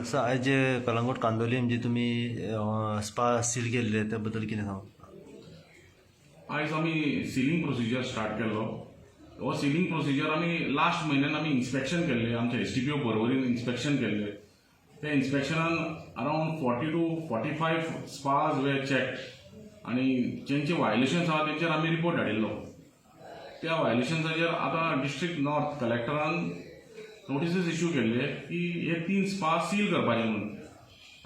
Sir, आयज जे कलंगूट कांदोलीम जी तुमी स्पा सील केल्ले त्या बद्दल कितें सांग? आयज आमी सिलींग प्रोसिजर स्टार्ट केल्लो. हो सिलींग प्रोसिजर आमी लास्ट म्हयन्यान आमी इन्स्पेक्शन केल्ले. आमच्या एसडीपीओ पर्वरीन इन्स्पेक्शन केल्ले. त्या इन्स्पेक्शनान around 40 to 45 spas were checked आनी जेंचे व्हायलेशन्स आहा तेंचेर आमी रिपोर्ट धाडिल्लो. त्या व्हायलेशन्साचेर आतां डिस्ट्रिक्ट नॉर्थ कलेक्टरान नोटिसीस इश्यू केल्ले की हे तीन स्पा सील करपाचे म्हणून.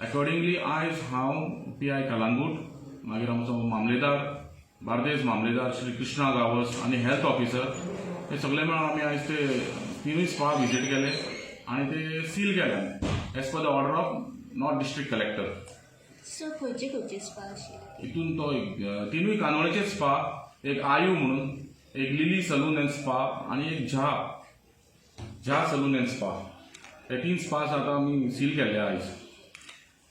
अकॉर्डिंगली आयज हांव पीआय कलांगूट, मागीर आमचो मामलेदार, बार्देस मामलेदार श्री कृष्णा गांवस आनी हेल्थ ऑफिसर हे सगळे मेळून आमी आयज ते तिनूय स्पा विजीट केले आनी ते सील केले as per the order of North District Collector. Sir, खंयचे खंयचे स्पा आशिल्ले? हितून तो एक तिनूय कांदोळेचे स्पा, एक आयू म्हणून, एक लिली सलून अँड स्पा आनी एक झा झा सलून अँड स्पा. हे तीन स्पास आतां आमी सील केल्ले आयज.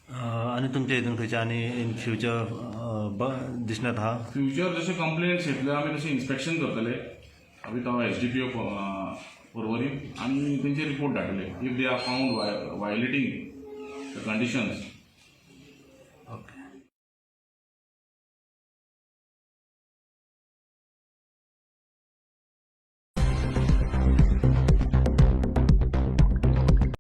आनी तुमच्या हितून खंयचे आनी इन फ्युचर दिसनात आहा? फ्युचर जशे कंप्लेंट्स येतले, आमी तशें इन्स्पेक्शन करतले with our SDPO Porvorim आनी तेंचे रिपोर्ट धाडटले if they are found violating the conditions.